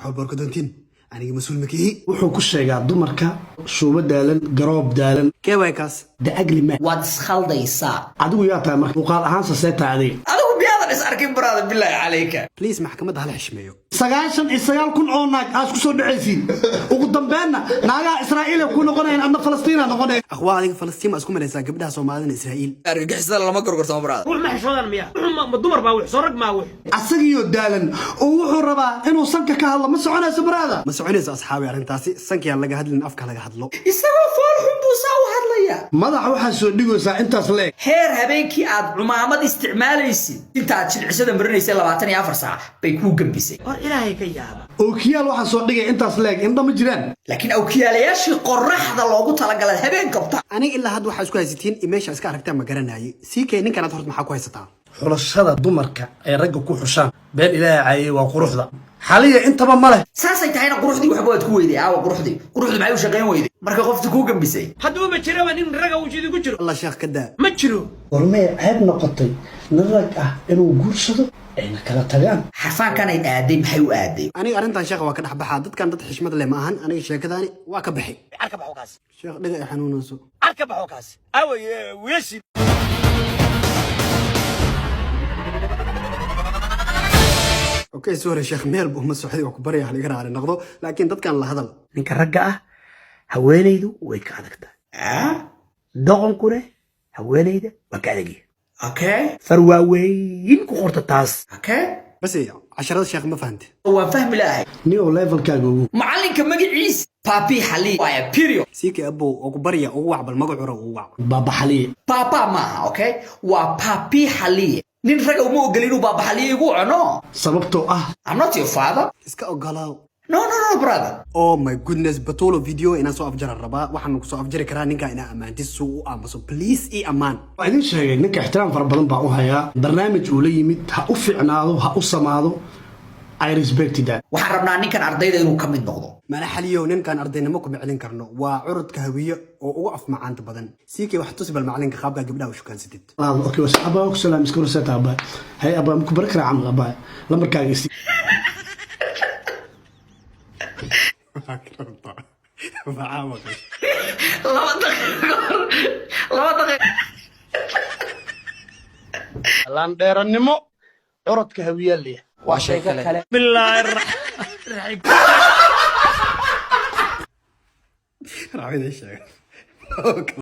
Waxaa boorka doontiin, aniga mas-uul makihi. Wuxuu ku sheegaa dumarka shuubo daalan, garoob daalan. Kee waay kaas? The ugly man. Waad iskhaldaysaa. Adigu yaa tahay marka? Muuqaal ahaan sasee tahay adiga? Adigu miyaadan is arkin, brother? Bilaahi calayka. Please, maxkamadda hala xishmeeyo. 99,000 oo naag aad ku soo dhacaysiin, ugu dambeenna naagaha Israa'iil ay ku noqonayaan, adna Falastiina noqonaya. Akhwaa, adiga Falastiin ma isku malaysaa? Gabdhaha Soomaalidana Israa'iil. Argagixisada lama gorgortamo, brother. Ruux ma xishoodaan miya? Wuxuu ma dumar baa wux soo rag maa wux. Asagiyo daalan oo wuxuu rabaa inuu sanka ka hadlo. Ma soconayso, brother. Ma soconayso, asxaabi, arrintaasi. Sankiyaan laga hadlin, afka laga hadlo. Isagoo fool xun buu saa u hadlaya. Madaxa waxaa soo dhigaysaa intaas leeg. Heer habeenkii aad cumaamad isticmaalaysid, intaad jilcisada marinaysay 24 saac bay kuu gembisay. Hor Ilaahay ka yaaba. Ookiyaal waxaa soo dhigaya intaas leeg, indha ma jiraan. Laakiin awkiyaalayaashii qoraxda loogu talagalay habeen qabta. Aniga ilaa hadda waxaa isku haysatiin iyo meesha iska aragtaan ma garanaye. Ck, ninkanaad horta maxaa ku haysataa? Xulashada dumarka ay ragga ku xushaan, been Ilaahay caayey, waa quruxda. Xaliya intaba ma leh. Saasay tahayna quruxdii waxba waad ku weyday. Aawa quruxdii? Quruxdii maxay u shaqayn weyday marka qofti kuu gembisay? Hadduuba ma jiraba nin raga uu idinku jiro. Allah, sheekh, ka daa. Ma jiro. Warmay ceeb noqotay nin rag ah inuu guursado ayna kala tagaan? Xarfaankanay aaday, maxay u aaday? Aniga arrintan, sheekha, waa ka dhex baxaa. Dadkan dad xishmad leh ma ahan. Aniga sheekadaani waa ka baxay. Carka baxo kaas. Sheekh, dhiga ay xanuunayso. Carka baxo kaas. Aaway wiilashii? Okay, sorry sheekh, meel buu ma socday, waa ku barya haliga raali noqdo, laakiin dadkan la hadal. Ninka ragga ah haweenaydu way ka adag tahay. Doqonkune haweenayda waa ka adagyahay. Far waaweyn ku qorta taas. Bas, casharada sheekh ma fahante? Waan fahmi lahay. Nio levelkaaga ugu. Macallinka magaciisa Papi Xali waaya, period. Siikay, abow, ugu barya, ugu wac bal magacu ugu wac. Baabaxaliye. Papa maaha, okay, waa Papi Xaliye. Nin raga uma ogoli inuu Baaba Xaliye igu cuno. Sababtoo ah? I'm not your father. Iska ogolaaw. No, no, no, brother. Oh my goodness, Batulo, video inaan soo afjaran rabaa. Waxaan ku soo afjari karaa ninkaa inaa ammaantis suu u aamuso. Please, ii ammaan. Waa idin sheegay, ninka ixtiraam fara badan baa u hayaa. Barnaamij uu la yimid, ha u fiicnaado, ha u samaado, I respect that. Waxaan rabnaa ninkan ardayda inuu ka mid noqdo. Mana Xaliyow, ninkan ardaynimo kuma celin karno. Waa curudka Hawiye oo ugu afmacaanta badan. Siikay, wax tusi bal macalinka qaabkaa gabdhaha u shukaansatid. Okay, was abaa ku salaam iska ruseta abaa. Hay abaa, ma ku bari karaa camal abaa? Lambarkaaga isi. 2 daqiiqo, 2 daqiiqo. Laandheerannimo curadka Hawiyaa leeyahay. Waa sheeko kale. Bismillaahi raxmaan. Raacida sheega.